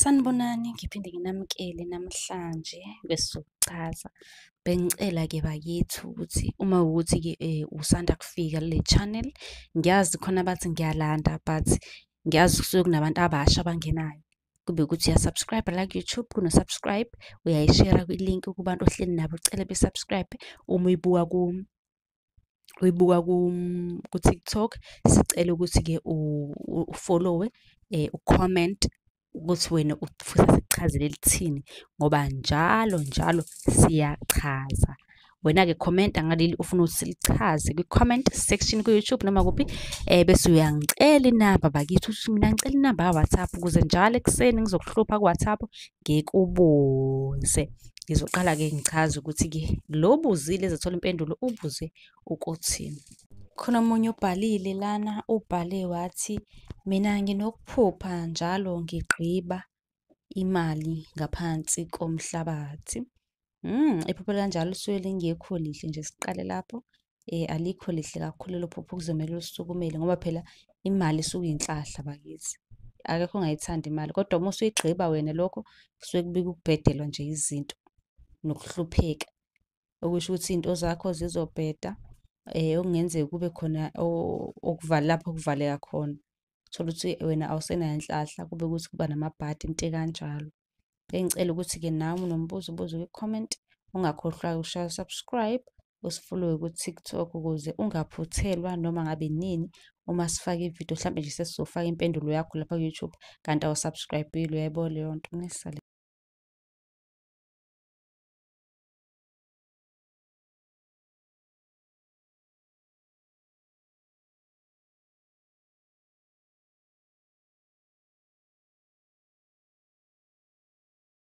Sanibonani, ngiphinde nginamukele namhlanje kwesizokuchaza. Bengicela-ke bakithi ukuthi uma kuwukuthi-ke usanda kufika kule channel, ngiyazi khona abathi ngiyalanda but ngiyazi kusuke kunabantu abasha abangenayo. Kube ukuthi uya-subscribe la ku-YouTube, kuno-subscribe, uyayishera kwi-link kubantu ohleli nabo, ucele be-subscribe. Uma uyibuka uyibuka ku-TikTok, sicela ukuthi-ke u-follow-we, u-comment ukuthi wena ufisa sikuchazele lithini ngoba njalo njalo siyachaza. Wena-ke khomenta ngaleli ofuna ukuthi silichaze kwi-comment section ku-YouTube noma kuphi, bese uyangicela inamba bakithi, uthi mina ngicela inamba ka-WhatsApp ukuze njalo ekuseni ngizokuhlupha ku-WhatsApp ngikubuze. Ngizoqala-ke ngichaze ukuthi-ke lo obuzile ezothola impendulo ubuze ukuthini. Khona omunye obhalile lana, ubhale wathi, mina nginokuphupha njalo ngigqiba imali ngaphansi komhlabathi. Iphupho elikanjalo lisuke lingekho lihle nje siqale lapho. Alikho lihle kakhulu lelo phupho kuzomele ulisukumele ngoba phela imali isuke iyinhlahla bakithi. Akekho ongayithandi imali kodwa uma usuyigqiba wena lokho kusuke kubika ukubhedelwa nje izinto nokuhlupheka. Okusho ukuthi iy'nto zakho zizobheda, okungenzeka kube khona lapho okuvaleka khona. Uthole ukuthi wena awusenayo inhlahla kube ukuthi kuba namabhadi into ekanjalo. Bengicela ukuthi-ke nawe uma unombuzo ubuze kwi-comment, ungakhohlwa-ke ukushaya u-subscribe, usi-follow-we ku-TikTok ukuze ungaphuthelwa noma ngabe inini uma sifaka ividiyo. Hlampe nje sesizofaka impendulo yakho lapha ku-YouTube kanti awu-subscribe-ile, uyayibona leyo nto. Nisale.